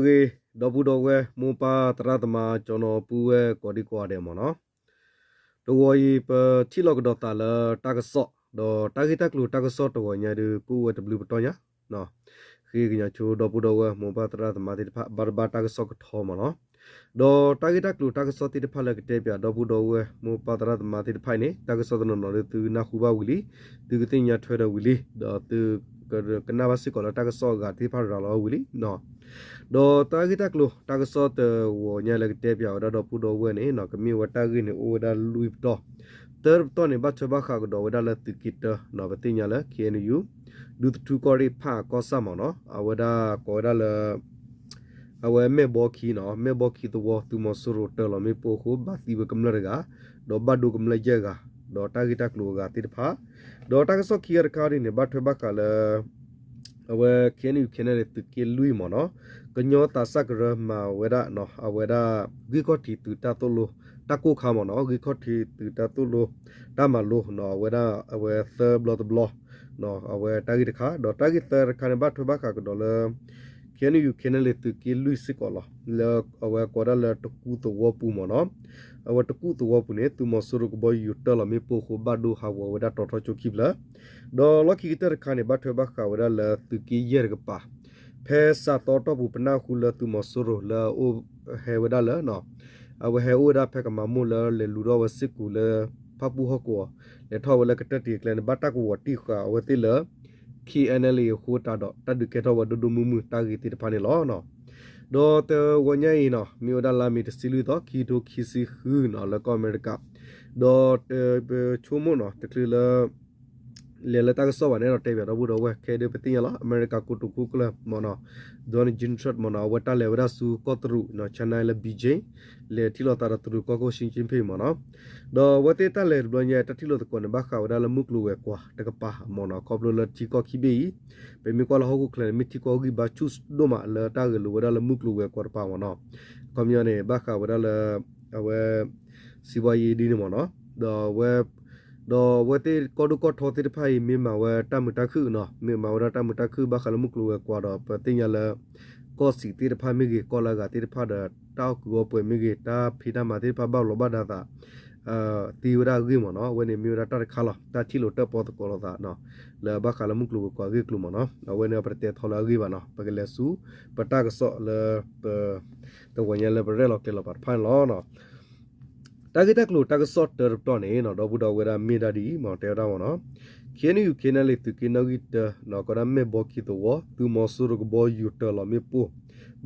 ဂ့ၤ ဒီပုၢ်ဒီဝဲၢ် မိၢ်ပၢ်သရၣ်သမါ ကၠီနီၤပုၢ်ဝဲၢ်ကိးဒံကိးဂၤဒဲးမ့ၢ်နီၤ, တဂီၤအံၤ ပထံၣ်လိာ်ကဒီးသးလၢတၢ်ကစီၣ် ဒီးတၢ်ဂ့ၢ်တၢ်ကျိၤတၢ်ကစီၣ်တဂီၤညါဒုး ကအိၣ်ဝဲတဘျုးပတီၢ်ညါ ဃ့ကညးဆိဒီပုၢ်ဒီဝဲၢ် မိၢ်ပၢ်သရၣ်သမါသ့ၣ်တဖၣ် ဘၣ်တဘၣ်တၢ်ကစီၣ်ကထီမ့ၢ်နီၤ, ဒီးတၢ်ဂ့ၢ်တၢ်ကျိၤတၢ်ကစီၣ်သ့ၣ်တဖၣ်လၢကတဲပၠးဒီပုၢ်ဒီဝဲၢ် မိၢ်ပၢ်သရၣ်သမါသ့ၣ်တဖၣ်အံၤန့ၣ် တၢ်ကစီၣ်တနီၤနီၤဒီးသုနၢ်ဟူဘၣ်ဝံၤလံ, သုကသ့ၣ်ညါထွဲဒီးဝံၤလံ, ဒီးသုကကနၣ်ဘၣ်စ့ၢ်ကီးလၢတၢ်ကစီၣ်အဂၤသ့ၣ်တဖၣ်ရၤလီၤဝံၤလံ ဒီးတၢ်ဂ့ၢ်တၢ်ကျိၤတၢ်ကစီၣ်တဂီၤညါလၢကတဲပၠးဝဲဒၣ်ဒီပုၢ်ဒီဝဲၢ်န့ၣ် ကမ့ၢ်ဝဲတၢ်ဂ့ၢ်န့ၣ်အိၣ်ဝဲဒၣ်လွံၢ်ပတီၢ်, တၢတပတီၢ်န့ၣ် ဘၣ်ထွဲဘၣ်ဃးကဒီးဝဲဒၣ်လၢသုးက့တၢ ပသ့ၣ်ညါလၢ KNU ဒူသထူကီၢ်ရ့ၣ်ဖၣ်အကီၢ်ဆၣ်မ့ၢ်နီၤ, အဝဲဒၣ်ကိးဝဲဒၣ်လၢ အဝဲမဲၢ်ဘီခံနီၤ, မဲၢ်ဘီခံသဝီ သုးမီၤစိရိၤတၢၤလီၤမ့ၣ်ပိၢ်အဃိ ဘၣ်သံဝဲကမျၢၢ်တဂၤ, ဒီးဘၣ်ဒိကမျၢၢ်ယဲၢ်ဂၤ, ဒီးတၢ်ဂ့ၢ်တၢ်ကျိၤအဂၤသ့ၣ်တဖၣ်, ဒီးတၢ်ကစီၣ်ခံဂၤတခါဒ်န့ၣ် ဘၣ်ထွဲဘၣ်ဃးလၢ အဝဲ KNU KNLA သုးက့လွံၢ်မ့ၢ်နီၤ, ကညီသးစၢ်ကရၢမၤဝဲဒၣ် အဝဲဒၣ် ဂံၢ်ခီၣ်ထံးသုးတၢ်သိၣ်လိ တၢ်ကိၢ်ခါမ့ၢ်နီၤ, ဂံၢ်ခီၣ်ထံးသုးတၢ်သိၣ်လိ တၢ်မၤလိ အဝဲဒၣ်အဝဲသၢဘျီတဘျီ အဝဲတၢ်ဂ့ၢ်တခါ, ဒီးတၢ်ဂ့ၢ်သၢတခါန့ၣ် ဘၣ်ထွဲဘၣ်ဃးကဒီးလၢ KNU KNLA သုးက့လွံၢ်စ့ၢ်ကီးလီၤ, လၢအဝဲကိးဒၣ်လၢတကူသဝီပူၤမ့ၢ်နီၤ, အဝဲတကူသဝီပူၤန့ၣ် သုးမီၤစိရိၤကဘီယူၤတၢၤလီၤမ့ၣ်ပိၢ်အဃိ ဘၣ်ဒိဟးဂီၤဝဲဒၣ်တီၤထီကၠိခံဖျၢၣ်, ဒီးလီၢ်ခံကတၢၢ်တခါန့ၣ် ဘၣ်ထွဲဘၣ်ဃးဝဲဒၣ်လၢသုးက့ယဲၢ်တကပၤ ဖဲစးသီတီၢ်ပူၤပနၢ်ဟူလၢသုးမီၤစိရိၤလၢအအိၣ်ဟဲဝဲဒၣ်လၢ အဝဲဟဲအိၣ်ဝဲဒၣ်ဖဲကမၤမိၢ်လၢလဲၤလူၤထီၣ်ဝဲစ့ၢ်ကီးလၢ ဖၣ်ပူၣ်ဟီၣ်ကဝီၤ လဲၤထီၣ်ဝဲလၢကတၢၢ်တံၢ်အကျဲန့ၣ် ဘၣ်တၢ်ကဝီၤတံၢ်ဃာ်အဝဲသ့ၣ်လၢ KNLA အဃိတးဒီး တၢ်ဒုးကဲထီၣ်ဝဲဒိၣ်ဒိၣ်မုၢ်မုၢ်တၢ်ဂ့ၢ်သ့ၣ်တဖၣ်န့ၣ်လီၤ. ဒီးတဂီၤညါအံၤနီၤ မ့ၢ်ဝဲဒၣ်လါမ့ၤတဆံလွံၢ်သီ ခံကထိခံဆံဃုနီၤ လၢကီၢ်အမဲရကၤ, ဒီးပဆိကမိၣ်နီၤ တချုးလၢ လဲၤလၢတၢ်ကစီၣ်ဘၣ်န့ၣ်ဒီး တဲပၠးဒီပုၢ်ဒီဝဲၢ်ခဲဒုးပသ့ၣ်ညါလီၤ အမဲရကၤကိတိာ်ခိၣ်ကျၢၢ်မ့ၢ်နီၤ Donald J Trump မ့ၢ်နီၤ အဝဲတၢ်လဲၤဝဲဒၣ်ဆူကီၢ်တရူး China လၢ Beijing လဲၤထံၣ်လိာ်သးဒီးတရူးကီၢ်ခိၣ် Xi Jinping မ့ၢ်နီၤ, ဒီးအဝဲသ့ၣ်တၢ်လဲၤတဘျီညါ တၢ်ထံၣ်လိာ်သကိးန့ၣ် ဘၣ်ဃးဝဲဒၣ်လၢမုၢ်ကျိၤဝဲၤကွာ်တကပၤမ့ၢ်နီၤ ခီဖျိလၢထံကီၢ်ခံဘ့ၣ်အံၤ ပမ့ၢ်ကွၢ်လၢဟီၣ်ခိၣ်ချၢန့ၣ် မ့ၢ်ထံကီၢ်ဂံၢ်ဘါဆူၣ်ဒိၣ်မးလၢတၢ်ဂဲၤလိာ်ဝဲဒၣ်လၢမုၢ်ကျိၤဝဲၤကွာ်တကပၤမ့ၢ်နီၤ, ခီပညီန့ၣ် ဘၣ်ဃးဝဲဒၣ်လၢ အဝဲ စံးဘီယံၤဒ်န့ၣ်မ့ၢ်နီၤ, ဒီးအဝဲ ဒီးအဝဲသ့ၣ်ကီၢ်ဒိၣ်ကီၢ်ထီသ့ၣ်တဖၣ်အံၤ မ့ၢ်မၤဝဲတၢ်မုာ်တၢ်ခုၣ်နီၤ မ့ၢ်မၤဝဲဒၣ်တၢ်မုာ်တၢ်ခုၣ် ဘၣ်ဃးလၢမုၢ်ကျိၤဝဲၤကွာ်ဒီး ပသ့ၣ်ညါလၢ ကီၢ်စံၣ်သ့ၣ်တဖၣ်မ့ၢ်ဂ့ၤ ကီၢ်လၢအဂၤသ့ၣ်တဖၣ်ဒီး တၢ်အီၣ်ကုးအီပှဲၤမ့ၢ်ဂ့ၤ တၢ်ဖံးတၢ်မၤသ့ၣ်တဖၣ် ဘၣ်ဘျီးဘၣ်ဒါသး သ့ဝဲဒၣ်အဂ့ၢ်မ့ၢ်နီၤ, အဝဲန့ၣ်မ့ၢ်ဝဲဒၣ်တၢ်တခါလီၤ တၢ်ထံၣ်လိာ်တၢၣ်ပီသကိးလိာ်သး လၢဘၣ်ဃးလၢမုၢ်ကျိၤဝဲၤကွာ်အဂ့ၢ်အကျိၤမ့ၢ်နီၤ, အဝဲန့ၣ်ပတတဲထီလၢအဂ့ၢ်ဘၣ်နီၤ, ပကလဲၤဆူ ပတၢ်ကစီၣ်လၢ ပ တဂီၤညါလၢပရဲၣ်လီၤကျဲၤလီၤပာ်တဖၣ်န့ၣ်လီၤ. တၢ်ဂ့ၢ်တၢ်ကျိၤတၢ်ကစီၣ်တၢတပတီၢ်န့ၣ်နီၤ ဒီပုၢ်ဒီဝဲၢ်ဒၣ်မ့ၢ်ဒၣ်ဒ်အံၤမ့ၢ်တဲဝဲဒၣ်မ့ၢ်နီၤ, KNU KNLA သုးက့နီၣ်ဂံၢ်တၢ နီၤ ကီးဒၣ်မဲၢ်ဘီခံသဝီ သုးမီၤစိရိၤကဘီယူၤတၢၤလီၤမ့ၣ်ပိၢ်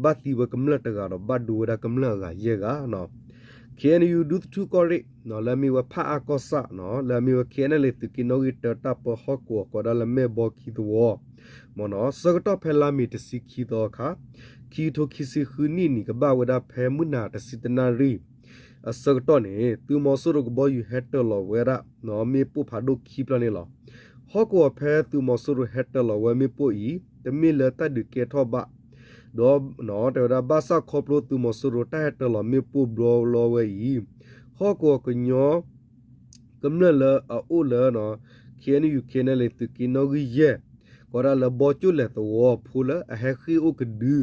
ဘၣ်သံဝဲကမျၢၢ်တဂၤဒီးဘၣ်ဒိဝဲဒၣ်ကမျၢၢ်အဂၤယဲၢ်ဂၤနီၤ, KNU ဒူသထူကီၢ်ရ့ၣ်နီၤ လၢအမ့ၢ်ဝဲဖၣ်အါကီၢ်ဆၣ်နီၤ လၢအမ့ၢ်ဝဲ KNLA သုးက့နီၣ်ဂံၢ်တၢ တၢ်ပၢဟီၣ်ကဝီၤ ကီးဒၣ်လၢမဲၢ်ဘီခံသဝီ မ့ၢ်နီၤ ဆၢကတီၢ်ဖဲလါမ့ၤတဆံခံသီအခါ ခံကထိခံဆံဃုနံၣ်နံၤ ကဘၣ်ဝဲဒၣ်ဖဲမုၢ်နၤတဆံတနၣ်ရံၣ် အဆၢကတီၢ်န့ၣ် သုးမီၤစိရိၤကဘီယူၤဟဲတၢၤလီၤဝဲဒၣ် မ့ၣ်ပိၢ်ဖးဒိၣ်ခံဖျၢၣ်န့ၣ်လီၤ. ဟီၣ်ကဝီၤဖဲသုးမီၤစိရိၤဟဲတၢၤလီၤဝဲမ့ၣ်ပိၢ်အံၤ တမ့ၢ်လၢတၢ်ဒုးကဲထီၣ်ဘၣ် ဒီး တဲဝဲဒၣ် ဘၣ်ဆၣ်ခီဖျိသုးမီၤစိရိၤတၢ်ဟဲတၢၤလီၤမ့ၣ်ပိၢ်ဘျီလီဝဲအံၤ ဟီၣ်ကဝီၤကညီ ကမျၢၢ်လၢအအိၣ်လၢ KNU KNLA သုးက့နီၣ်ဂံၢ်ယဲၢ် ကီးဒၣ်လၢဘီကၠိၣ်လဲၤသဝီဖိလၢအဟဲဃ့ၢ်အိၣ်ကဒု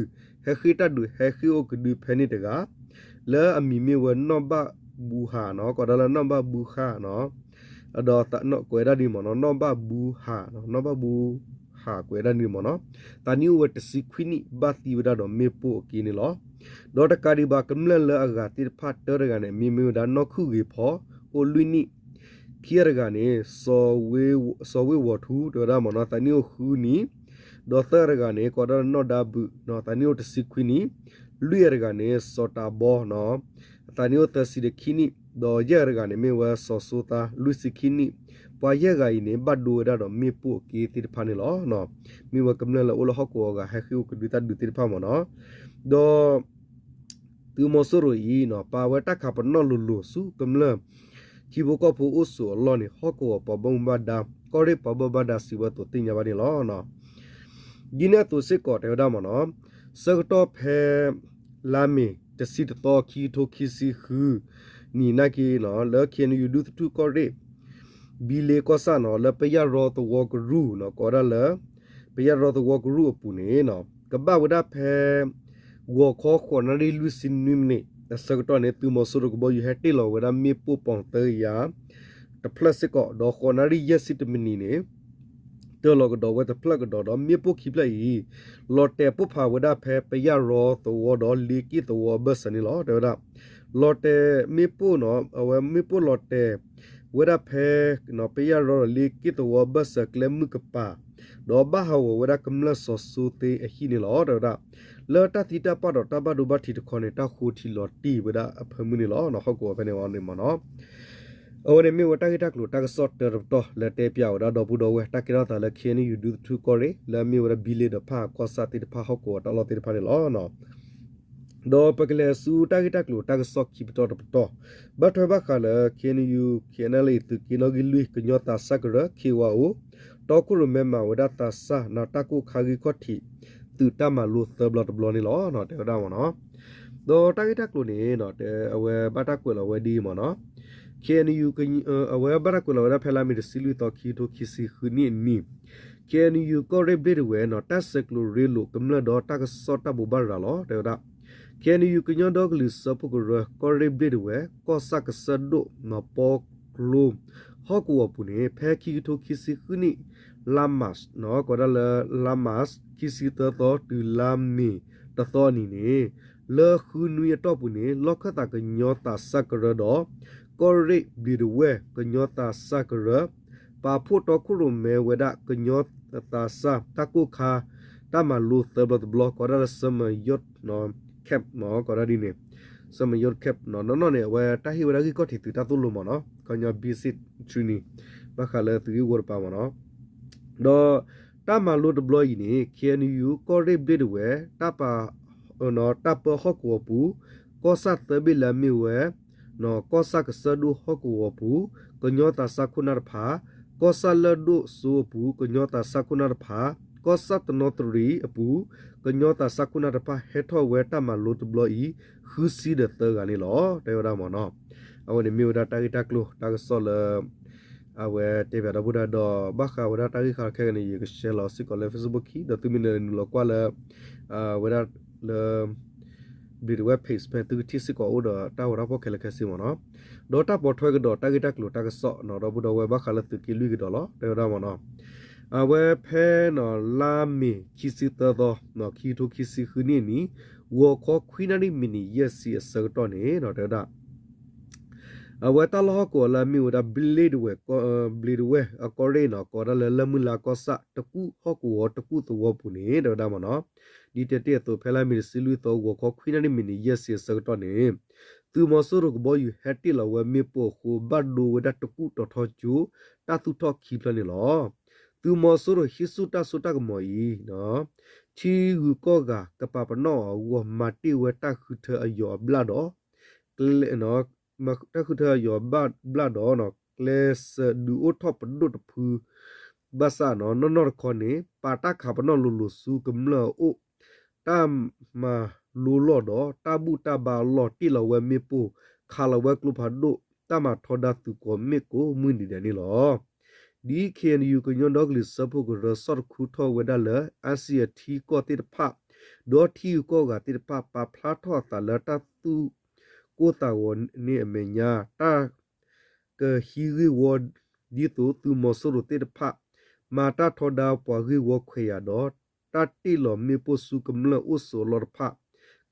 ဟဲဃ့ၢ်တၢ်ဒုး ဟဲဃ့ၢ်အိၣ်ကဒုဖဲန့ၣ်တဂၤ လၢအမံၤမ့ၢ်ဝဲနီၢ်ဘၣ်ဘူးဟးနီၤ ကီးဒၣ်လၢနီၢ်ဘၣ်ဘူးဟးနီၤ ဒီးကွဲးဒၣ်ဒ်မ့ၢ်နီၤ နီၢ်ဘၣ်ဘူးဟး နီၢ်ဘၣ်ဘူးဟးကွဲးဒၣ်ဒ်မ့ၢ်နီၤ သးနံၣ်အိၣ်ဝဲတဆံခွံနံၣ် ဘၣ်သံဝဲဒၣ်ဒီးမ့ၣ်ပိၢ်အက့န့ၣ်လီၤ. ဒီးတကးဒံးဘၣ်ကမျၢၢ်လၢအဂၤသ့ၣ်တဖၣ်တၢတဂၤန့ၣ် မံၤမ့ၢ်ဝဲဒၣ်နီၢ်ခုၣ်ဂ့ၤဖီ အိၣ်လွံၢ်နံၣ် ခံဂၤတဂၤန့ၣ် စီၤဝ့ဝီၤထူ တဲဝဲဒၣ်မ့ၢ်နီၤ သးနံၣ်အိၣ်ဃုနံၣ်, ဒီးသၢဂၤတဂၤန့ၣ် ကိးဒၣ်နီၢ်ဒါဘုး သးနံၣ်အိၣ်တဆံခွံနံၣ်, လွံၢ်ဂၤတဂၤန့ၣ် စီၤတးဘီ သးနံၣ်အိၣ်သၢဆံဒီးခံနံၣ်, ဒီးယဲၢ်ဂၤတဂၤန့ၣ် မ့ၢ်ဝဲစီၤစိသါ လွံၢ်ဆံခံနံၣ်, ပှၤယဲၢ်ဂၤအံၤန့ၣ် ဘၣ်ဒိဝဲဒၣ်ဒီးမ့ၣ်ပိၢ်အက့သ့ၣ်တဖၣ်န့ၣ်လီၤ. မ့ၢ်ဝဲကမျၢၢ်လၢအိၣ်လၢဟီၣ်ကဝီၤအဂၤ ဟဲဃ့ၢ်အိၣ်ကဒုတၢ်ဒုးသ့ၣ်တဖၣ်မ့ၢ်နီၤ, ဒီး သုးမီၤစိရိၤအံၤ ပာ်ဝဲတၢ်ခးပနီၣ်လိၤလိၤဆူကမျၢၢ် ထံဖိကီၢ်ဖိအိၣ်ဆိးအလီၢ်န့ၣ် ဟီၣ်ကဝီၤပှၤဘၣ်မူဘၣ်ဒါ ကီၢ်ရ့ၣ်ပှၤဘၣ်မူဘၣ်ဒါစံးဝဲအသိးသ့ၣ်ညါဘၣ်န့ၣ်လီၤ. ဒ်န့ၣ်အသိးစ့ၢ်ကီးတဲဝဲဒၣ်မ့ၢ်နီၤ, ဆၢကတီၢ်ဖဲ လါမ့ၤ တဆံတသီ ခံကထိခံဆံဃု နံၤနာ်က့နီၤ လၢ KNU ဒူသထူၣ်ကီၢ်ရ့ၣ် ဘံလ့ကီၢ်ဆၣ်နီၤ လၢပယၢ်ရီသဝီကရူၢ်နီၤ ကိးဒၣ်လၢ ပယၢ်ရီသဝီကရူၢ်အပူၤန့ၣ်နီၤ ကဘၣ်ဝဲဒၣ်ဖဲ ဂီၤခီဃိးနၣ်ရံၣ်လွံၢ်ဆံနွံမံးနံး အဆၢကတီၢ်န့ၣ် သုးမီၤစိရိၤကဘီယူၤဟဲတ့ၢ်လီၤဝဲဒၣ်မ့ၣ်ပိၢ်ပီၣ်သၢကယၤ တဖျၢၣ်စ့ၢ်ကီး ဒီးဃိးနၣ်ရံၣ်ယဲၢ်ဆံတမံးနံးန့ၣ် တၢၢ်လီၤကဒီးဝဲတဖျၢၣ်ကဒီး ဒီးမ့ၣ်ပိၢ်ခံဖျၢၣ်အံၤ လီၤတဲာ်ပိၢ်ဖးဝဲဒၣ်ဖဲပယၢ်ရီသဝီဒီးလ့က့ၣ်သဝီအဘၢၣ်စၢၤန့ၣ်လီၤ. တဲဝဲဒၣ် လီၤတဲာ်မ့ၣ်ပိၢ်နီၤ အဝဲမ့ၣ်ပိၢ်လီၤတဲာ်ဝဲဒၣ်ဖဲ ပယၢ်ရီဒီးလ့က့ၣ်သဝီအဘၢၣ်စၢၤကျဲမုၢ်ကပၤ ဒီးဘၣ်ဟးဂီၤဝဲဒၣ်ကမျၢၢ်စီၤစိသ့အဟံၣ်န့ၣ်လီၤ. တဲဝဲဒၣ် လၢတၢ်သံတၢ်ပှၢ်ဒီးတၢ်ဘၣ်ဒိဘၣ်ထံးတခီန့ၣ် တၢ်ဃိထံလီၤတံၢ်ဝဲဒၣ်အဖၢမုၢ်န့ၣ်လီၤ. ဟီၣ်ကဝီၤဖဲန့ၣ်န့ၣ်မ့ၢ်နီၤ အဝဲန့ၣ်မ့ၢ်ဝဲတၢ်ဂ့ၢ်တၢ်ကျိၤတၢ်ကစီၣ်တၢတပတီၢ်လၢတဲပၠးဝဲဒၣ်ဒီပုၢ်ဒီဝဲၢ် တၢ်ကဲထီၣ်သးလၢ ခ့ၣ်အဲၣ်ယူၣ် ဒူသထူကီၢ်ရ့ၣ် လၢအမ့ၢ်ဝဲဒၣ်ဘံလ့ဒီးဖၣ်အကီၢ်ဆၣ်သ့ၣ်တဖၣ်ဟီၣ်ကဝီၤတၢ်လီၢ်သ့ၣ်တဖၣ်န့ၣ်လီၤ. ဒီးပကလဲၤဆူတၢ်ဂ့ၢ်တၢ်ကျိၤတၢ်ကစီၣ်ခံပတီၢ်တပတီၢ် ဘၣ်ထွဲဘၣ်ဃးလၢ ခ့ၣ်အဲၣ်ယူၣ် ခ့ၣ်အဲၣ်ယူၣ် သုးက့နီၣ်ဂံၢ်လွံၢ် ကညီသးစၢ်ကရၢ ခ့ၣ်ဝါအိၣ် တီခိၣ်ရိၣ်မဲမၤဝဲဒၣ်သးစၢ်နီၤ တၢ်ကိၢ်ခါဂ့ၢ်ခီၣ်ထံး သုးတၢ်မၤလိသၢဘျီတဘျီန့ၣ်လီၤ. တဲဝဲဒၣ်မ့ၢ်နီၤ ဒီးတၢ်ဂ့ၢ်တၢ်ကျိၤန့ၣ် အဝဲဘၣ်တၢ်ကွဲးလီၤဝဲဒ်အံၤမ့ၢ်နီၤ ခ့ၣ်အဲၣ်ယူၣ် အဝဲဘၣ်တၢ်ကွဲးလီၤဝဲဒၣ်ဖဲလါမ့ၤတဆံလွံၢ်သီ ခံကထိခံဆံဃုနံၣ်အနံၤ ခ့ၣ်အဲၣ်ယူၣ် ကီၢ်ရ့ၣ်ဘျ့ဒဝဲၢ်နီၤ တၢ်ဆဲးကျိးရ့လိာ်ကမျၢၢ်ဒီးတၢ်ကစီၣ်တၢ်ဘိးဘၣ်ရၤလီၤ. တဲဝဲဒၣ် ခ့ၣ်အဲၣ်ယူၣ် ကညီဒီကလုာ်စၢဖှိၣ်ကရၢ ကီၢ်ရ့ၣ်ဘျ့ဒဝဲၢ် ကီၢ်ဆၣ်ကစၢၢ်ဒိၣ်နီၤ ပီကျိ ဟီၣ်ကဝီၤပူၤန့ၣ် ဖဲခံကထိခံဆံဃုနံၣ် လါမး ကိးဒၣ်လၢ လါမး ခံဆံသၢသီ တုၤလါမ့ၤတသီအနံၤန့ၣ် လၢဃုနွံအတီၢ်ပူၤန့ၣ် လီၢ်ခၢၣ်သးကညီသးစၢ်ကရၢဒီး ကီၢ်ရ့ၣ်ဘျ့ဒဝဲၢ် ကညီသးစၢ်ကရၢ ပာ်ဖှိၣ်တီခိၣ်ရိၣ်မဲဝဲဒၣ်ကညီသးစၢ်တၢ်ကိၢ်ခါ တၢ်မၤလိသၢဘျီတဘျီ ကိးဒၣ်လၢ Summer Youth Camp ကိးဒၣ်ဒ်န့ၣ် Summer Youth Camp နီၤ နီၢ်နီၢ်န့ၣ် အဝဲတၢ်ဟ့ၣ်ဝဲဒၣ်ဂံၢ်ခီၣ်ထံးသုးတၢ်သိၣ်လိမ့ၢ်နီၤ ခီညီ basic training ဘၣ်ဃးလၢသုးဂ့ၢ်ဝီတပၤမ့ၢ်နီၤ ဒီးတၢ်မၤလိတဘျီအံၤန့ၣ် ခ့ၣ်အဲၣ်ယူၣ် ကီၢ်ရ့ၣ်ဘျ့ဒဝဲၢ် တၢ်ပာ် တၢ်ပၢဟီၣ်ကဝီၤပူၤ ကီၢ်ဆၣ်သၢဘ့ၣ်လၢအမ့ၢ်ဝဲ ကီၢ်ဆၣ်ကစၢၢ်ဒိၣ်ဟီၣ်ကဝီၤပူၤ ကညီသးစၢ်ခိၣ်နၢ်တဖၣ်, ကီၢ်ဆၣ်လၢၢ်ဒိၣ်စိအပူၤ ကညီသးစၢ်ခိၣ်နၢ်တဖၣ်, ကီၢ်ဆၣ်တနီသရံၣ်အပူၤ ကညီသးစၢ်ခိၣ်နၢ်တဖၣ် ဟဲထီၣ်ဝဲတၢ်မၤလိတဘျီအံၤ ဃုဆံဒီးသၢဂၤန့ၣ်လီၤ. တဲဝဲဒၣ်မ့ၢ်နီၤ အဝဲန့ၣ်မ့ၢ်ဝဲဒၣ်တၢ်ဂ့ၢ်တၢ်ကျိၤတၢ်ကစီၣ်လၢ အဝဲတဲပၠးဒီပုၢ်ဒီဝဲၢ်ဒီး ဘၣ်ဃးဝဲဒၣ်တၢ်ဂ့ၢ်ခါခဲကနံၣ်အံၤ ယက share လီၤစ့ၢ်ကီးလၢ Facebook ခံ ဒီးသုမ့ၢ်နုာ်လီၤကွၢ်လၢ ဝဲဒၣ်လၢ ဘျ့ဒဝဲၢ် page ဖဲသုကထံၣ်စ့ၢ်ကီးအိၣ်ဒီးတၢ်ဂီၤတၢ်ဖီၣ်ခဲလၢာ်ခဲဆ့မ့ၢ်နီၤ, ဒီးတၢ်ပိာ်ထွဲကဒီးတၢ်ဂ့ၢ်တၢ်ကျိၤတၢ်ကစီၣ်နီၤ ဒီပုၢ်ဒီဝဲၢ်ဘၣ်ဃးလၢသုးက့လွံၢ်ကဒီးလီၤ တဲဝဲဒၣ်မ့ၢ်နီၤ, အဝဲဖဲနီၤ လါမ့ၤခံဆံသၢသီ ခံကထိခံဆံဃုနံၣ်အနံၤ ဂီၤခီခွံနၣ်ရံၣ်မံးနံးယဲၢ်ဆံအဆၢကတီၢ်န့ၣ်နီၤ တဲဝဲဒၣ် အဝဲတၢ်လီၢ်ဟီၣ်ကဝီၤလၢအမ့ၢ်ဝဲဒၣ် ဘျ့ဒဝဲၢ် ဘျ့ဒဝဲၢ်အကီၢ်ရ့ၣ်နီၤ ကိးဒၣ်လၢလၢၢ်မုၢ်လါကီၢ်ဆၣ် တကူၣ်ဟီၣ်ကဝီၤတကူၣ်သဝီပူၤန့ၣ် တဲဝဲဒၣ်မ့ၢ်နီၤ, ဒ်တဲတ့ၢ်အသိး ဖဲလါမ့ၤတဆံလွံၢ်သီ ဂီၤခီခွံနၣ်ရံၣ်မံးနံးယဲၢ်ဆံအဆၢကတီၢ်န့ၣ် သုးမီၤစိရိၤကဘီယူၤဟဲတ့ၢ်လီၤဝဲမ့ၣ်ပိၢ်အဃိ ဘၣ်ဒိဝဲဒၣ်တကူၣ်တီၤထီကၠိ တၢ်သူၣ်ထီၣ်ခံဖျၢၣ်န့ၣ်လီၤ. သုးမီၤစိရိၤဟံးဆူၣ်တၢ်စိတၢ်ကမီၤအံၤ ထံဂုၤကီၢ်ဂၤကပာ်ပနီၣ်အီၤအဂီၢ် မၤတ့ၢ်ဝဲတၢ်ဃုထၢအယီၤအဘျၣ်ဒီး တၢ်ဃုထၢအယီၤဘျၣ်ဒီး ကျဲစၢးဒုးအိၣ်ထီၣ်ပဒိၣ်တဖု ဘၣ်ဆၣ်နီၤ နီၢ်နီၢ်တခီန့ၣ် ပာ်တၢ်ခးပနီၣ်လိၤလိၤဆူကမျၢၢ်အအိၣ် တၢ်မၤလိလီၢ်ဒီး တၢ်ဘူၣ်တၢ်ဘါအလီၢ် တ့ၢ်လီၤဝဲမ့ၣ်ပိၢ် ခးလီၤဝဲကျိဖးဒိၣ် တၢ်မၤထီဒါသုးကိးမ့ၣ်ကိးမုၢ်နံၤဒဲးန့ၣ်လီၤ. ဒ် ခ့ၣ်အဲၣ်ယူၣ် ကညီဒီကလုာ်စၢဖှိၣ်ကရၢ ဆီၣ်တခူထီၣ်ဝဲဒၣ်လၢ အါစံၣ်အထံကီၢ်သ့ၣ်တဖၣ် ဒီးထံဂုၤကီၢ်ဂၤသ့ၣ်တဖၣ် ပာ်ဖျါထီၣ်အသးလၢတၢ်သူၣ်ကိၢ်သးဂီၤန့ၣ်အမဲာ်ညါ တၢ် ကဟံးဂ့ၢ်ဝီ ဒ်သိးသုးမီၤစိရိၤသ့ၣ်တဖၣ် မၤတၢ်ထီဒါပှၤဂ့ၢ်ဝီခွဲးယာ်ဒီး တၢ်တ့ၢ်လီၤမ့ၣ်ပိၢ်ဆူကမျၢၢ်အိၣ်ဆိးအလီၢ်တဖၣ်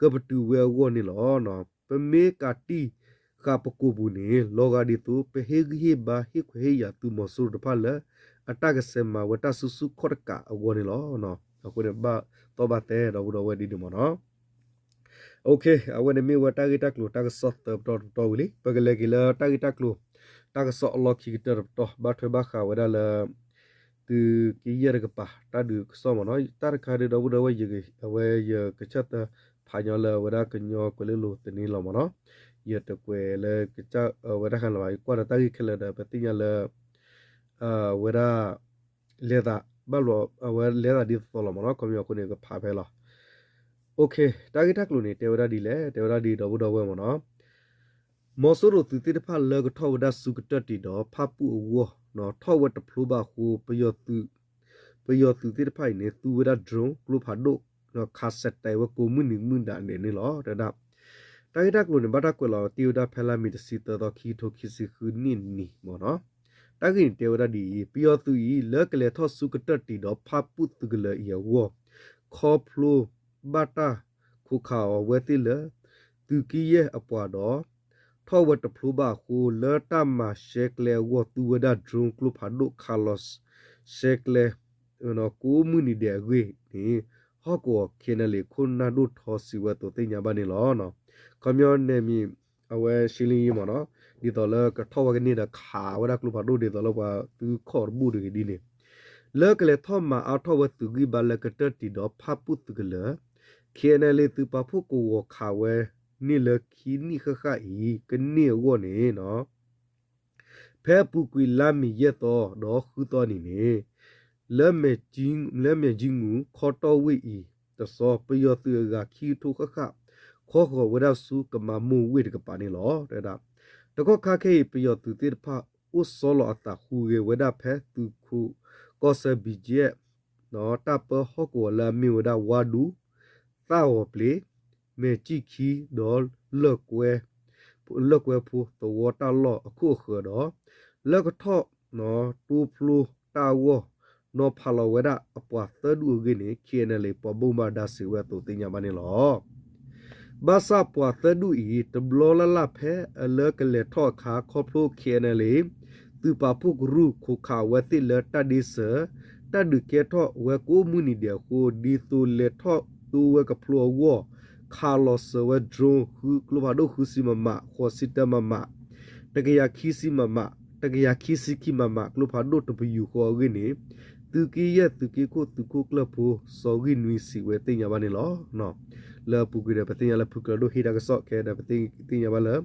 ကပတုာ်ဝဲအဂီၢ်န့ၣ်လီၤ. ပမ့ၢ်ကးတံၢ်ဃာ်ပကိာ်ပူၤန့ၣ် လီၤဂာ်ဒ်သိး ပဟ့ၣ်ဂံၢ်ဟ့ၣ်ဘါဟ့ၣ်ခွဲးဟ့ၣ်ယာ်သုးမီၤစိရိၤတဖၣ်လၢ အတၢ်ကဆဲးမၤဝဲတၢ်ဆူၣ်ဆူၣ်ခီၣ်တကးအဂီၢ်န့ၣ်လီၤ. အဃိန့ၣ် ဘၣ်သီဘၣ်သဲဒီပုၢ်ဒီဝဲၢ်ဒ်န့ၣ်မ့ၢ်နီၤ. အဝဲန့ၣ်မ့ၢ်ဝဲတၢ်ဂ့ၢ်တၢ်ကျိၤတၢ်ကစီၣ်သၢပတီၢ်တပတီၢ်ဝံၤလံ. ပကလဲၤက့ၤလၢတၢ်ဂ့ၢ်တၢ်ကျိၤ တၢ်ကစီၣ်အလီၢ်ခံကတၢၢ်တပတီၢ် ဘၣ်ထွဲဘၣ်ဃးဝဲဒၣ်လၢ သုးက့ယဲၢ်တကပၤ တၢ်ဒုးကစီၣ်မ့ၢ်နီၤ. တၢ်တခါဒ်ဒီပုၢ်ဒီဝဲၢ် အဝဲယကစၢ်သၢဖးညီလၢအဝဲဒၣ်ကညီကွဲၤလ့လိၤသန့လီၤမ့ၢ်နီၤ. ယတကွဲးလၢ အဝဲတၢ်ဃးလၢၤဘၣ် ယကွၢ်ဒီးတၢ်ဂ့ၢ်ခဲလၢာ်ဒီး ပသ့ၣ်ညါလၢ အဝဲဒၣ် လဲၤသးဘၣ်လီၤ အဝဲလဲၤသးဒ်သိးသိးလီၤမ့ၢ်နီၤ. ခီပညီအဃိန့ၣ် ကဖးဖဲလီၤ. တၢ်ဂ့ၢ်တၢ်ကျိၤန့ၣ် တဲဝဲဒၣ်ဒ်လဲၣ်, တဲဝဲဒၣ်ဒ်ဒီပုၢ်ဒီဝဲၢ်မ့ၢ်နီၤ. မီၤစိရိၤသုးသ့ၣ်တဖၣ်လၢကထီၣ်ဝဲဒၣ်ဆူကတၢၢ်တံာ်ဒီးဖၣ်ပူၣ်အဂီၢ် ထီၣ်ဝဲတဖျိဘၣ်အဃိ ပယီၤသုးသ့ၣ်တဖၣ်အံၤန့ၣ် သူဝဲဒၣ် drone ကျိဖးဒိၣ် ခးစဲးတဲာ်ဝဲကိးမုၢ်နံၤမုၢ်နၤဒဲးန့ၣ်လီၤ. တဲဝဲဒၣ် တၢ်ဂ့ၢ်တၢ်ကျိၤန့ၣ် ဘၣ်တၢ်ကွဲးလီၤတ့ၢ်ဝဲဒၣ်ဖဲလါမ့ၤတဆံသၢသီ ခံကထိခံဆံဃုနံၣ်န့ၣ်မ့ၢ်နီၤ. တၢ်ဂ့ၢ်န့ၣ်တဲဝဲဒၣ်ဒ်အံၤ, ပယီၤသုးအံၤ လၢကလဲၤထီၣ်ဆူကတၢၢ်တံၢ်ဒီးဖၣ်ပူၣ်သုးကလၢၤအံၤအဂီၢ်, ခီဖျိဘၣ်တၢ်ခိးခးအီၤအဝဲသ့ၣ်လၢသုးက့ယဲၢ်အပှၤဒီး ထီၣ်ဝဲတဖျိဘၣ်အဃိ လၢတၢ်မၤရှဲကျဲအဂီၢ် သူဝဲဒၣ် drone ကျိဖးဒိၣ်ခးလီၤရှဲကျဲ ကိးမုၢ်နံၤဒဲးအဂ့ၢ်န့ၣ် ဟီၣ်ကဝီၤ ခ့ၣ်အဲၣ်အၣ်လ့ၣ် ခိၣ်နၢ်ဒိၣ်ထီစံးဝဲအသိးသ့ၣ်ညါဘၣ်န့ၣ်လီၤ. ခီပညီန့ၣ်မ့ၢ် အဝဲရှ့လ့ယံမ့ၢ်နီၤ, ဒ်သိးလၢကထီၣ်ဝဲကန့ၢ်ဒီးခးဝဲဒၣ်ကျိဖးဒိၣ်ဒ်သိးလၢပှၤသုခီၣ်တဘူၣ်တဂ့ၤဒ်န့ၣ်, လၢကလဲၤထီၣ်မၤအါထီၣ်ဝဲသုးဂံၢ်ဘါလၢကတၢၢ်တံၢ်ဒီးဖၣ်ပူၣ်သုးကလၢၤ, ခ့ၣ်အဲၣ်အၣ်လ့ၣ် သုးပာ်ဖှိၣ်ကဝီၤခးဝဲန့ၢ်လၢခံနံၣ်ဃၣ်ဃၣ်အံၤ ကန့ၢ်အဂီၢ်န့ၣ် ဖဲအပူၤကွံာ်လါမ့ၤယဲၢ်သီဒီးဃုသီန့ၣ်န့ၣ်, လၢမဲာ်ကၠံ, လၢမဲာ်ကၠံမူၤခီတီၢ်ဝ့ၢ်အံၤတစီၤ ပယီၤသုးအဂၤခံကထိဃၣ်ဃၣ် ခီဃီၤဝဲဒၣ်ဆူကမၤမိၢ်ဝ့ၢ်တကပၤန့ၣ်လီၤ. တဲဝဲဒၣ် တကီၢ်ခါခဲအံၤ ပယီၤသုးသ့ၣ်တဖၣ် အိၣ်ဆီလီၤအသးဃုဂ့ၤဝဲဒၣ်ဖဲသုးခိးကီၢ်ဆၢ ဘံၣ်ကၠံၣ် တၢ်ပၢဟီၣ်ကဝီၤလၢအမ့ၢ်ဝဲဒၣ်ဝါဒူ, သၣ်အီၤပျ့ၤ, မဲာ်ကၠံၣ်ခံ ဒီးလၢၢ်ကွဲ, လၢၢ်ကွဲဖိသဝီတၢ်လီၢ်အခိၣ်အဃၢၤဒီး လၢကထီၣ်တိဖျိတၢ်အဂီၢ် နီၤဖးလီၤဝဲဒၣ်အပှၤသၢဒူၣ်အဂ့ၢ်န့ၣ် ခ့ၣ်အဲၣ်အၣ်လ့ၣ် ပှၤဘၣ်မူဘၣ်ဒါစံးဝဲအသိးသ့ၣ်ညါဘၣ်န့ၣ်လီၤ. ဘၣ်ဆၣ်ပှၤသၢဒူၣ်အံၤ တဘျီလၢ်လၢ်ဖဲအလၢကလဲၤထီၣ်အခါ ခီဖျိ ခ့ၣ်အဲၣ်အၣ်လ့ၣ် သုးပာ်ဖှိၣ်ကရူၢ်ခိးခးဝဲသ့ၣ်လၢတၢ်ဒ့စၢၤ, တၢ်ဒုးကဲထီၣ်ဝဲကိးမုၢ်နံၤဒဲးအဃိ ဒ်သိးလဲၤထီၣ်တိဝဲကဖျိအဂီၢ် ခးလီၤစၢၤဝဲ drone ဃုကျိဖးဒိၣ်ဃုဆံ MM, တကယၤခံဆံ MM, တကယၤခံဆံခံ MM ကျိဖးဒိၣ်တပယူာ်ဃီအဂ့ၢ်န့ၣ် သုးက့ယဲၢ်သုးက့ခိၣ်သုးခိၣ်ကျၢၢ်ဖိ စီၤဂံၢ်နွံစံးဝဲသ့ၣ်ညါဘၣ်န့ၣ်လီၤ. လၢအပူၤကွံာ်ဒီး ပသ့ၣ်ညါလၢဖုကျၢၤဒိၣ်ဟ့ၣ်တၢ်ကစီၣ်ခဲဒီး ပသ့ၣ်ညါဘၣ်လၢ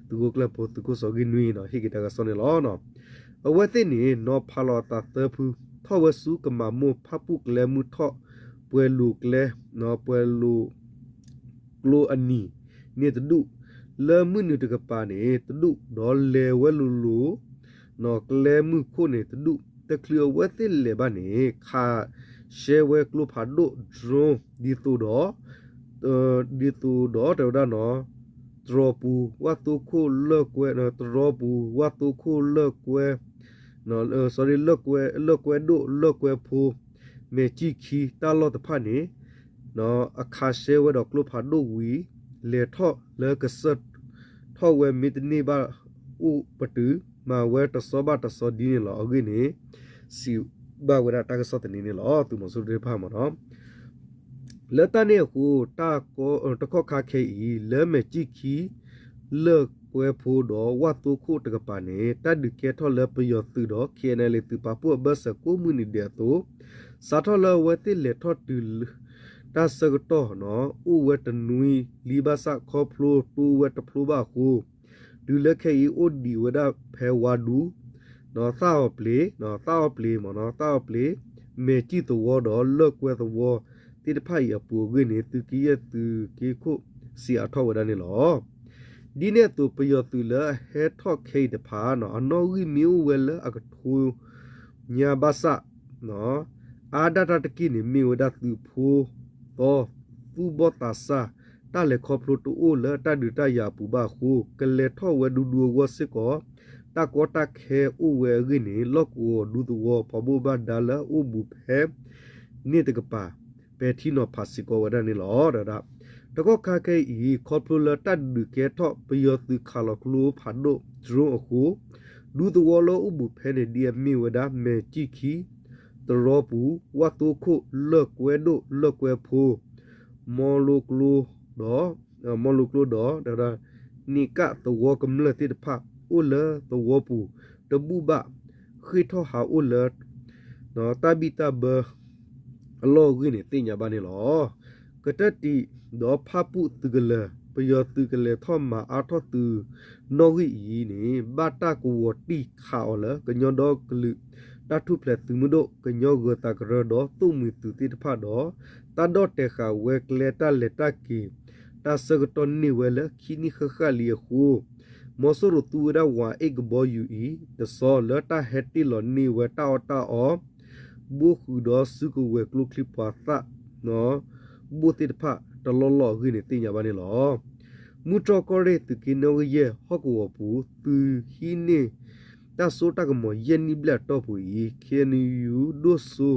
သုးခိၣ်ကျၢၢ်ဖိသုးခိၣ်စီၤဂံၢ်နွံနီၤ ဟ့ၣ်က့ၤတၢ်ကစီၣ်န့ၣ်လီၤ. အဝဲသ့ၣ်န့ၣ် နီၤဖးလီၤအသးသၢဖု, ထီၣ်ဝဲဆူကမၤမိၢ်ဖၣ်ပူၣ်ကျဲမုၢ်ထီၣ် ပှဲၤလိာ်ကျဲ, ပှဲၤလိာ် ကျိအနံၤန့ၣ်တဒူၣ်, လၢမုၢ်နုာ်တကပၤန့ၣ်တဒူၣ်, ဒီးလဲၤဝဲလိၤလိၤ ကျဲမုၢ်ခိၣ်န့ၣ်တဒူၣ်, တချုးအဝဲသ့ၣ်လဲၤဘၣ်န့ၣ် ခးရှဲဝဲကျိဖးဒိၣ် drone ဒ်သိးဒီး ဒ်သိးဒီးတဲဝဲဒၣ်နီၤ, တရီပူၤ ဝၣ်သိခိၣ်လၢၢ်ကွဲ, တရီပူၤ ဝၣ်သိခိၣ်လၢၢ်ကွဲ, လၢၢ်ကွဲဒိၣ် လၢၢ်ကွဲဖိ မဲာ်ကၠံၣ်ခံ တၢ်လီၢ်တဖၣ်န့ၣ် အခးရှဲဝဲဒီးကျိဖးဒိၣ်ဝံၤ လဲၤထီၣ်လၢကစၢၢ်ထီၣ်ဝဲ မ့တန့ၢ်ဘၣ်အိၣ်ပတုာ် မၤဝဲတစီဘၣ်တစီဒ်န့ၣ်လီၤ. အဂ့ၢ်န့ၣ် စံးဘၣ်ဝဲဒၣ်တၢ်ကစီၣ်သန့န့ၣ်လီၤ. သုးမီၤစိရိၤသ့ၣ်တဖၣ်မ့ၢ်နီၤ လၢတၢ်န့ၣ်အဃိ တၢ်ကီ တကီၢ်ခါခဲအံၤ လၢမဲာ်ကၠံၣ်ခံ လၢၢ်ကွဲဖိဒီးဝၣ်သိခိၣ်တကပၤန့ၣ် တၢ်ဒုးကဲထီၣ်လၢပယီၤသုးဒီး ခ့ၣ်အဲၣ်အၣ်လ့ၣ် သုးပာ်ဖှိၣ်အဘၢၣ်စၢၤကိးမုၢ်နံၤဒဲးအသိး စးထီၣ်လၢအဝဲသ့ၣ်လဲၤထီၣ်တုၤ တၢ်ဆၢကတီၢ် အိၣ်ဝဲတနွံလံဘၣ်ဆၣ် ခီဖျိတိဝဲတဖျိဘၣ်အဃိ တုၤလၢခဲအံၤအိၣ်ဒံးဝဲဒၣ်ဖဲဝါဒူ သၣ်အီၤပျ့ၤ, သၣ်အီၤပျ့ၤမ့ၢ်နီၤ သၣ်အီၤပျ့ၤ, မဲာ်ကၠံၣ်သဝီဒီးလၢၢ်ကွဲသဝီသ့ၣ်တဖၣ်အံၤအပူၤအဂ့ၢ်န့ၣ် သုးက့ယဲၢ်သုးက့ခိၣ်စံးအါထီၣ်ဝဲဒၣ်န့ၣ်လီၤ. ဒ်န့ၣ်အသိး ပယီၤသုးလၢအဟဲထီၣ်ခဲအံၤတဖၣ် အနီၣ်ဂံၢ်မ့ၢ်အိၣ်ဝဲလၢအကထိညါဘၣ်ဆၣ် အါဒၣ်တၢ်တက့ၢ်န့ၣ် မ့ၢ်ဝဲဒၣ်သုးဖိသီ သူၣ်ဘီၣ်သးစၢ် တၢ်လဲၤခီဖျိတအိၣ်လၢတၢ်ဒုးတၢ်ယၤအပူၤဘၣ်အဃိ ကလဲၤထီၣ်ဝဲဒူဒူအဂီၢ်စ့ၢ်ကီး တၢ်ကီတၢ်ခဲအိၣ်ဝဲအဂ့ၢ်န့ၣ် လီၢ်ကဝီၤဒူသဝီ ပှၤဘၣ်မူဘၣ်ဒါလၢအအိၣ်ဘူးဖဲန့ၣ်တကပၤ ပဲာ်ထံနီၤဖးစ့ၢ်ကီးဝဲဒၣ်န့ၣ်လီၤ. တကီၢ်ခါခဲအံၤ ခီဖျိလၢတၢ်ဒုးကဲထီၣ် ပယီၤသုးခးလီၤကျိဖးဒိၣ် drone အဃိ ဒူသဝီလၢအိၣ်ဘူးဖဲန့ၣ် ဒ်အမ့ၢ်ဝဲဒၣ် မဲာ်ကၠံၣ်ခံ, တရီပူၤ, ဝၣ်သိခိၣ်, လၢၢ်ကွဲဒိၣ်, လၢၢ်ကွဲဖိ, မီလိကျိဒီး, မီလိကျိဒီး နံးကၣ်သဝီကမျၢၢ်သ့ၣ်တဖၣ် အိၣ်လၢသဝီပူၤတဘူၣ်ဘၣ် ဃ့ၢ်ထီၣ်ဟးအိၣ်လၢ တၢ်ဘံၣ်တၢ်ဘၢအလီၢ်အဂ့ၢ်န့ၣ် သ့ၣ်ညါဘၣ်န့ၣ်လီၤ. ကတၢၢ်တံၢ်ဒီးဖၣ်ပူၣ်သုးကလၢၤ ပယီၤသုးကလဲၤထီၣ်မၤအါထီၣ်သုးနီၣ်ဂံၢ်အံၤန့ၣ် ဘၣ်တၢ်ကဝီၤတံၢ်ခးအီၤလၢ ကညီဒီကလုာ် တၢ်ထူၣ်ဖျဲးသုးမုၢ်ဒိၣ် ကညီဂၢၤသးကရၢဒီး သိၣ်မှံၤသုးသ့ၣ်တဖၣ်ဒီး တၢ်ဒီၣ်တဲာ်ဃာ်ဝဲကျဲတၢ်လဲၤတၢ်က့ၤ တၢ်ဆၢကတီၢ်န့ၢ်ဝဲလၢခံနံၣ်ဃၣ်ဃၣ်လံအဃိ မီၤစိရိၤသူဝဲဒၣ်ဝၤအ့ၣ်ကဘီယူၤအံၤ တစီၤလၢတၢ်ဟဲတ့ၢ်လီၤန့ၢ်ဝဲတၢ်အီၣ်တၢ်အီ ဘိဃုာ်ဒီးစုကဝဲၤကျိချံမျိာ်သၣ် ဘိၣ်သ့ၣ်တဖၣ်တလီၢ်လီၢ်အဂ့ၢ်န့ၣ် သ့ၣ်ညါဘၣ်န့ၣ်လီၤ. မုၢ်တြီၢ်ကီၢ်ရ့ၣ်သုးက့နီၣ်ဂံၢ်ယဲၢ်ဟီၣ်ကဝီၤပူၤ သုးဟံးန့ၢ် တၢ်စိတၢ်ကမီၤယဲၢ်နံၣ်ဘျဲၣ်အတီၢ်ပူၤအံၤ ခ့ၣ်အဲၣ်ယူၣ် ဒိၣ်စိ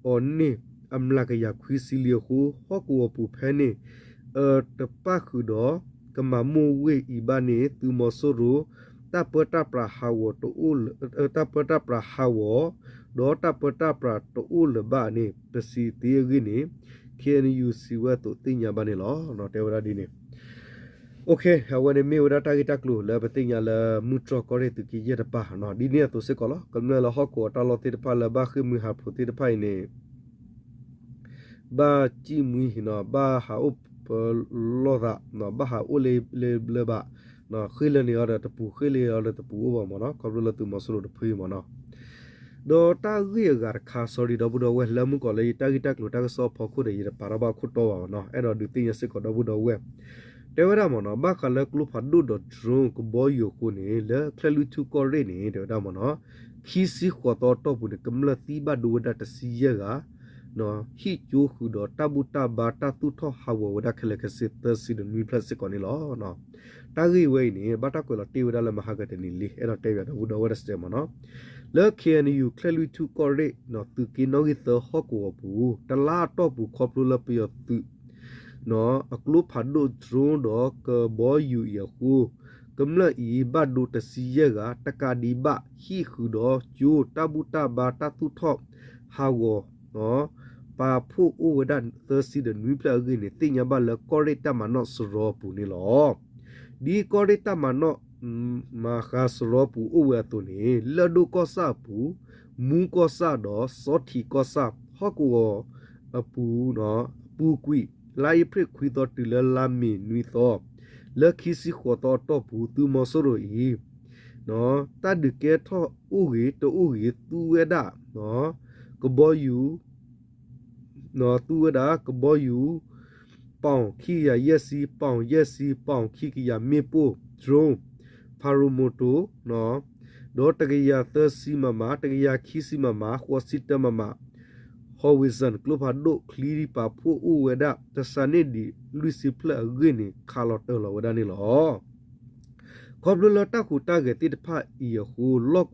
အီၤန့ၢ် အမျးကယၤခွံဆံလံအဃိ ဟီၣ်ကဝီၤပူၤဖဲန့ၣ် အတပၣ်ဃုာ်ဒီး ကမၤမိၢ်ဝ့ၢ်အံၤဘၣ်န့ၣ် သုးမီၤစိရိၤ တၢ်ပၢတၢ်ပြးဟးဂီၤတအိၣ်လၢၤ တၢ်ပၢတၢ်ပြးဟးဂီၤ ဒီးတၢ်ပၢတၢ်ပြးတအိၣ်လၢၤဘၣ်န့ၣ် ပစံးသ့အဂ့ၢ်န့ၣ် ခ့ၣ်အဲၣ်ယူၣ် စံးဝဲအသိးသ့ၣ်ညါဘၣ်န့ၣ်လီၤ. တဲဝဲဒၣ်ဒ်န့ၣ် အဝဲန့ၣ်မ့ၢ်ဝဲဒၣ်တၢ်ဂ့ၢ်တၢ်ကျိၤလၢပသ့ၣ်ညါလၢမုၢ်တြီၢ်ကီၢ်ရ့ၣ်သုးက့ယဲၢ်တပၤ ဒ်န့ၣ်အသိးစ့ၢ်ကီးလီၤ. ကမျၢၢ်လၢဟီၣ်ကဝီၤတၢ်လီၢ်သ့ၣ်တဖၣ်လၢဘၣ်ဃ့ၢ်မှံဟးဖျိးသ့ၣ်တဖၣ်အံၤန့ၣ် ဘၣ်စံၣ်မှံဟ့ၣ်နီၤ ဘၣ်ဟးအိၣ်ပလီၢ်သး ဘၣ်ဟးအိၣ်လၢဘၣ် ဃ့ၢ်လၢန့ၣ်အီၤဒီးတပူၤ ဃ့ၢ်လၢအီၤဒီးတပူၤအိၣ်ဘၣ်မ့ၢ်နီၤ ခီဖျိလၢသုးမီၤစိရိၤတဖုမ့ၢ်နီၤ ဒီးတၢ်ဂ့ၢ်အဂၤတခါ sorry ဒီပုၢ်ဒီဝဲၢ် လၢမုၢ်ကီးလၢယတၢ်ဂ့ၢ်တၢ်ကျိၤတၢ်ကစီၣ်အဖီခိၣ်ဒီး ယတပာ်ထီၣ်ဘၣ်ခိၣ်တီဘၣ်မ့ၢ်နီၤ အဲၣ်ဒိးဒုးသ့ၣ်ညါစ့ၢ်ကီးဒီပုၢ်ဒီဝဲၢ် တဲဝဲဒၣ်မ့ၢ်နီၤ ဘၣ်ဃးလၢကျိဖးဒိၣ်ဒီး drone ကဘီယူၤအဃိန့ၣ် လၢချဲၣ်လွံၢ်ထူၣ်ကီၢ်ရ့ၣ်န့ၣ် တဲဝဲဒၣ်မ့ၢ်နီၤ ခံဆံဃိးသီအတီၢ်ပူၤန့ၣ် ကမျၢၢ်သံဘၣ်ဒိဝဲဒၣ်တဆံယဲၢ်ဂၤ ဟံၣ်ကၠိဃုာ်ဒီးတၢ်ဘူၣ်တၢ်ဘါတၢ်သူၣ်ထီၣ်ဟးဂီၤဝဲဒၣ်ခဲလၢာ်ခဲဆ့သၢဆံဒီးနွံဖျၢၣ်စ့ၢ်ကီးန့ၣ်လီၤ. တၢ်ဂ့ၢ်ဝဲအံၤန့ၣ် ဘၣ်တၢ်ကွဲးလီၤတ့ၢ်ဝဲဒၣ်လၢမဟါကတနံၤလံ အဲၣ်ဒိးတဲဘၣ်ဒီပုၢ်ဒီဝဲၢ်တစဲးမ့ၢ်နီၤ လၢ ခ့ၣ်အဲၣ်ယူၣ် ချဲၣ်လွံၢ်ထူၣ်ကီၢ်ရ့ၣ် သုးက့နီၣ်ဂံၢ်သၢဟီၣ်ကဝီၤပူၤ တလါအတီၢ်ပူၤခီဖျိလၢပယီၤသုး အကျိဖးဒိၣ် drone ဒီးကဘီယူၤအံၤအဃိ ကမျၢၢ်အံၤဘၣ်ဒိတဆံယဲၢ်ဂၤ တကးဒံးဘၣ် ဟံၣ်ဃုာ်ဒီးကၠိတၢ်ဘူၣ်တၢ်ဘါတၢ်သူၣ်ထီၣ်ဟးဂီၤ ပာ်ဖှိၣ်အိၣ်ဝဲဒၣ်သၢဆံဒီးနွံဖျၢၣ်အဂ့ၢ်န့ၣ် သ့ၣ်ညါဘၣ်လၢကီၢ်ရ့ၣ်တၢ်မၤနီၣ်စရီပူၤန့ၣ်လီၤ. ဒ်ကီၢ်ရ့ၣ်တၢ်မၤနီၣ် မၤဃါစရီပူၤအိၣ်ဝဲအသိးန့ၣ် လၢၢ်ဒိၣ်ကီၢ်ဆၣ်အပူၤ မူကီၢ်ဆၣ်ဒီးစီထံးကီၢ်ဆၣ် ဟီၣ်ကဝီၤအပူၤ အပူၤကွံာ် လါအ့ဖြ့ၣ်ခွံသီတုၤလၢလါမ့ၤနွံသီ လၢခံဆံဃိးသီအတီၢ်ပူၤ သုးမီၤစိရိၤအံၤ တၢ်ဒုးကဲထီၣ်အိၣ်ဂ့ၤတအိၣ်ဂ့ၤ သူဝဲဒၣ် ကဘီယူၤ သူဝဲဒၣ်ကဘီယူၤ ပီၣ်ခံကယၤယဲၢ်ဆံ, ပီၣ်ယဲၢ်ဆံ, ပီၣ်ခံကယၤမ့ၣ်ပိၢ် drone, paramotor ဒီးတကယၤသၢဆံ MM, တကယၤခံဆံ MM, ဃိးဆံတၢ MM, Howitzer ကျိဖးဒိၣ် ချံပာ်ဖှိၣ်အိၣ်ဝဲဒၣ် တစးန့ၢ်ဒံးလွံၢ်ဆံဖျၢၣ်အဂ့ၢ်န့ၣ် ခးလီၤတၢၤလီၤဝဲဒၣ်န့ၣ်လီၤ. ခီဖျိလၢတၢ်ဟူးတၢ်ဂဲၤသ့ၣ်တဖၣ်အံၤအဃိ လီၢ်က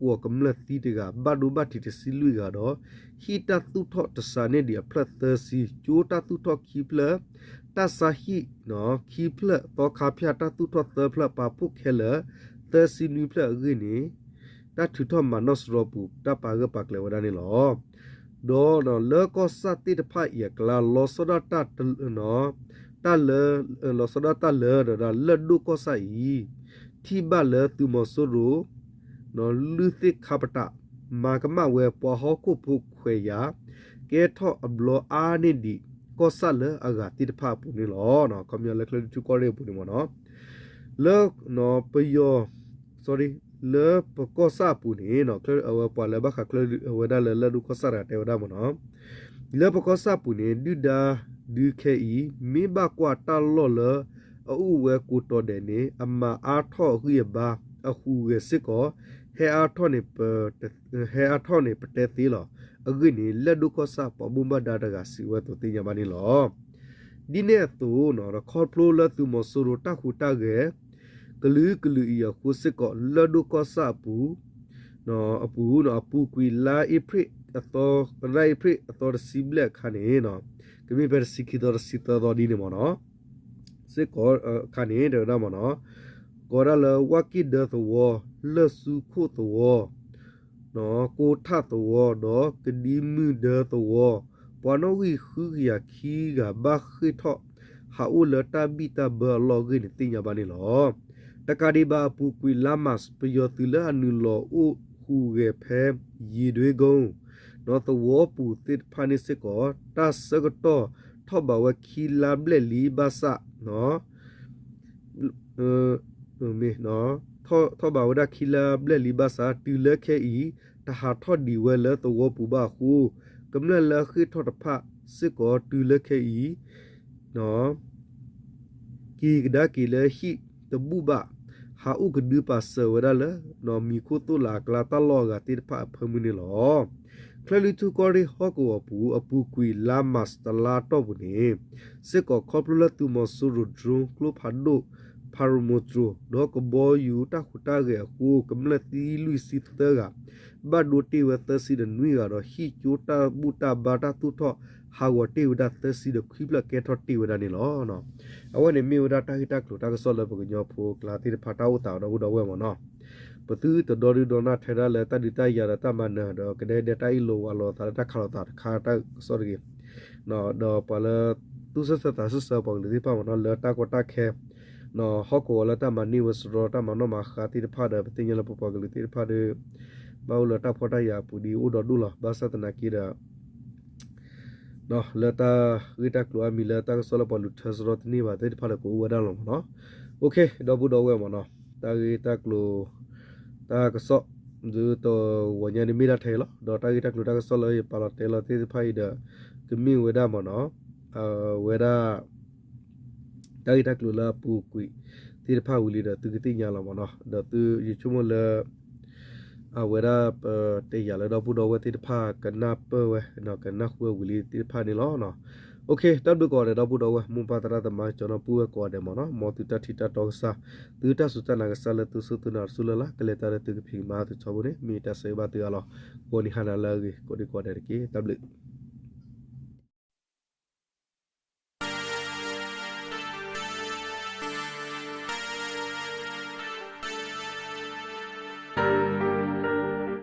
ဝီၤကမျၢၢ်သံတဂၤ ဘၣ်ဒိဘၣ်ထံးတဆံလွံၢ်ဂၤဒီး ဟံၣ်တၢ်သူၣ်ထီၣ်တစးန့ၢ်ဒံးအဖျၢၣ်သၢဆံ, ကၠိတၢ်သူၣ်ထီၣ်ခံဖျၢၣ်, တၢ်ဆါဟံၣ်ခံဖျၢၣ်, သီခါဖၠၣ်တၢ်သူၣ်ထီၣ်သၢဖျၢၣ် ပာ်ဖှိၣ်ခဲလၢာ် သၢဆံနွံဖျၢၣ်အဂ့ၢ်န့ၣ် တၢ်ထုးထီၣ်မၤနီၣ်စရီပူၤ တၢ်ပာ်ဂၢၢ်ပာ်ကျၢၤဝဲဒၣ်န့ၣ်လီၤ. ဒီးလၢကီၢ်ဆၣ်သ့ၣ်တဖၣ်အံၤအကျါ လီၤဆီဒၣ်တၢ် တၢ်လၢ လီၤဆီဒၣ်တၢ်လၢ ဒီးလၢၢ်ဒိၣ်ကီၢ်ဆၣ်အံၤ ထံၣ်ဘၣ်လၢသုးမီၤစိရိၤ လုၢ်သ့ၣ်ခါပတာ် မၤကမၣ်ဝဲပှၤဟီၣ်ခိၣ်ဖိခွဲးယာ် ကဲထီၣ်အဘျီအါန့ၢ်ဒံး ကီၢ်ဆၣ်လၢအဂၤသ့ၣ်တဖၣ်အပူၤန့ၣ်လီၤ. ခီပညီလၢချၢၣ်လွံၢ်ထူၣ်ကီၢ်ရ့ၣ်အပူၤန့ၣ်မ့ၢ်နီၤ လၢ ပယီၤ လၢပကီၢ်ဆၣ်အပူၤန့ၣ် အဝဲပှၤလၢဘၣ်ဃးချၢၣ်လွံၢ်အဝဲဒၣ်လၢလၢၢ်ဒိၣ်ကီၢ်ဆၣ်တဂၤတဲဝဲဒၣ်မ့ၢ်နီၤ လၢပကီၢ်ဆၣ်အပူၤန့ၣ် ဒုၣ်ဒါဒုးခဲအံၤ မ့ၢ်ဘၣ်ကွၢ်တၢ်လီၢ်လၢ အအိၣ်ဝဲကိးတီၤဒဲးန့ၣ် အမၤအါထီၣ်အဂံၢ်အဘါ အဟူးဂဲၤစ့ၢ်ကီး ဟဲအါထီၣ်န့ၣ် ဟဲအါထီၣ်န့ၣ် ပတဲသ့လီၤ. အဂ့ၢ်န့ၣ် လၢၢ်ဒိၣ်ကီၢ်ဆၣ်ပှၤဘၣ်မူဘၣ်ဒါတဂၤစံးဝဲအသိးသ့ၣ်ညါဘၣ်န့ၣ်လီၤ. ဒ်န့ၣ်အသိး ခီဖျိလၢသုးမီၤစိရိၤတၢ်ဟူးတၢ်ဂဲၤ ကလုာ်ကလုာ်အံၤအဃိစ့ၢ်ကီး လၢၢ်ဒိၣ်ကီၢ်ဆၣ်အပူၤ အပူၤ အပူၤကွံာ်လါအ့ဖြ့ၣ် လါအ့ဖြ့ၣ်အသီတဆံဘျဲၣ်အခါန့ၣ် ကမ့ၢ်ဖဲတဆံခံသီတဆံသၢသီဒ်န့ၣ်မ့ၢ်နီၤ စ့ၢ်ကီးအခါန့ၣ် တဲဝဲဒၣ်မ့ၢ်နီၤ ကိးဒၣ်လၢဝၣ်က့ၣ်ဒၢသဝီ လၢၢ်ဆူခိၣ်သဝီ ကိးထၣ်သဝီ ဒီးကဒံမုၢ်ဒၢသဝီ ပှၤနီၣ်ဂံၢ်ဃုကယၤခံဂၤဘၣ်ဃ့ၢ်ထီၣ် ဟးအိၣ်လၢတၢ်ဘံၣ်တၢ်ဘၢအလီၢ်အဂ့ၢ်န့ၣ်သ့ၣ်ညါဘၣ်န့ၣ်လီၤ. တကးဒံးဘၣ်အပူၤကွံာ်လါမး ပယီၤသုးလၢအနုာ်လီၤအိၣ်ဟူးဂဲၤဖဲ ယံၤဒွ့ကိ ဒီးသဝီပူၤသ့ၣ်တဖၣ်န့ၣ်စ့ၢ်ကီး တၢ်ဆၢကတီၢ်ထီၣ်ဘးဝဲခံလါဘျဲၣ်လံဘၣ်ဆၣ် မ့ၢ် ထီၣ်ဘးဝဲဒၣ်ခံလါဘျဲၣ်လံဘၣ်ဆၣ် တုၤလၢခဲအံၤ တဟးထီၣ်ဒံးဝဲလၢသဝီပူၤဘၣ်အဃိ ကမျၢၢ်လၢအဃ့ၢ်ထီၣ်တဖၣ်စ့ၢ်ကီးတုၤလၢခဲအံၤ က့ၤကဒါက့ၤလၢဟံၣ်တဘူၣ်ဘၣ် ဟးအိၣ်ကဒုပာ်စၢၤဝဲဒၣ်လၢ မံၤခိၣ်သိၣ်လးအကျါတၢ်လီၢ်အဂၤသ့ၣ်တဖၣ်အဖၢမုၢ်န့ၣ်လီၤ. ချၢၣ်လွံၢ်ထူၣ်ကီၢ်ရ့ၣ်ဟီၣ်ကဝီၤပူၤ အပူၤကွံာ်လါမၢ်ၡးတလါအတီၢ်ပူၤန့ၣ် စ့ၢ်ကီးခီဖျိလၢသုးမီၤစိရိၤ drone ကျိဖးဒိၣ် Paramotro ဒီးကဘီယူၤတၢ်ဟူးတၢ်ဂဲၤအဃိ ကမျၢၢ်သံလွံၢ်ဆံသၢဂၤ ဘၣ်ဒိတ့ၢ်ဝဲသၢဆံဒီးနွံဂၤဒီး ဟံၣ်ကၠိတၢ်ဘူၣ်တၢ်ဘါတၢ်သူၣ်ထီၣ် ဟးဂီၤတ့ၢ်ဝဲဒၣ်သၢဆံဒီးခွံဖျၢၣ်ကဲထီၣ်တ့ၢ်ဝဲဒၣ်န့ၣ်လီၤ. အဝဲန့ၣ်မ့ၢ်ဝဲဒၣ်တၢ်ဂ့ၢ်တၢ်ကျိၤတၢ်ကစီၣ်လၢပကညီဖိကျါသ့ၣ်တဖၣ်တၢ်အိၣ်သးဒီပုၢ်ဒီဝဲၢ်မ့ၢ်နီၤ. ပသုတဒီဒုဒီနၢ်ထဲဒၣ်လၢတၢ်ဒုးတၢ်ယၤဒီးတၢ်မၤနၢၤဒီး ကဒဲဒဲတၢ်အ့ၣ်လိာ်ဝးလိာ်သးလၢတၢ်ခးလိာ်သးတခါတၢ်ကစီၣ်တဂ့ၤ ဒီးပှၤလၢ သူၣ်ဆၢသးဆၢစၢၤပှၤကလုာ်သ့ၣ်တဖၣ်မ့ၢ်နီၤ လၢတၢ်ကီတၢ်ခဲ ဟီၣ်ကဝီၤလၢတၢ်မၤန့ၢ်ဝဲစရီ တၢ်မၤနီၣ်မၤဃါသ့ၣ်တဖၣ်ဒီး ပသ့ၣ်ညါလၢပပှၤကလုာ်သ့ၣ်တဖၣ်ဒီး ဘၣ်အိၣ်လၢတၢ်ဖှီၣ်တၢ်ယာ်အပူၤဒ်အံၤအိၣ်ဒီးဒိၣ်လီၤ. ဘၣ်ဆၣ်သနာ်က့ဒီး လၢတၢ်ဂ့ၢ်တၢ်ကျိၤအါမံၤလၢတၢ်ကစီၣ်လၢပှၤလူၤထၢစရီတန့ၢ်ဘၣ်သ့ၣ်တဖၣ်ဒီးကအိၣ်ဝဲဒၣ်လီၤမ့ၢ်နီၤ. ဒီပုၢ်ဒီဝဲၢ်မ့ၢ်နီၤ တၢ်ဂ့ၢ်တၢ်ကျိၤ တၢ်ကစီၣ် ဒ်တဂီၤညါန့ၣ်မ့ၢ်ဒၣ်ထဲအံၤလီၤ. ဒီးတၢ်ဂ့ၢ်တၢ်ကျိၤတၢ်ကစီၣ်လၢယပာ်လီၤတဲလီၤသ့ၣ်တဖၣ်အံၤဒီး ကမ့ၢ်ဝဲဒၣ်မ့ၢ်နီၤ ဝဲဒၣ် တၢ်ဂ့ၢ်တၢ်ကျိၤလၢအပူၤကွံာ်သ့ၣ်တဖၣ်ဝံၤလံဒီးသုကသ့ၣ်ညါလီၤမ့ၢ်နီၤ. ဒီးသုယဆိကမိၣ်လၢ အဝဲဒၣ်ပတဲယၤလၢဒီပုၢ်ဒီဝဲၢ်သ့ၣ်တဖၣ်ကနၢ်ပၢၢ်ဝဲ ကနၢ်ဃုဝဲဝံၤလံသ့ၣ်တဖၣ်န့ၣ်လီၤ. တၢ်ဘျုးကိးဂၤဒဲး ဒီပုၢ်ဒီဝဲၢ် မိၢ်ပၢ်သရၣ်သမါ ကၠီၤနီၢ်ပုၢ်ဝဲၢ်ကိးဂၤဒဲးမ့ၢ်နီၤ. မ်သုတၢ်ထံၣ်တၢ်တီကစၢ် သုတၢ်စူၢ်တၢ်နာ်ကစၢ်လၢသုစူၢ်သုနာ်တစူၢ်လၢ်လၢ် ကလဲၤတၢ်လၢသုကဖံးကမၤသုထီဘိန့ၣ် မ့ၢ်တၢ်ဆၢဂ့ၤဘၣ်သုအါလီၤ. ဂီၤနံၤဟါနၤလၢအဂ့ၤ ကိးဒံကိးဂၤဒဲးတက့ၢ်. တၢ်ဘျုး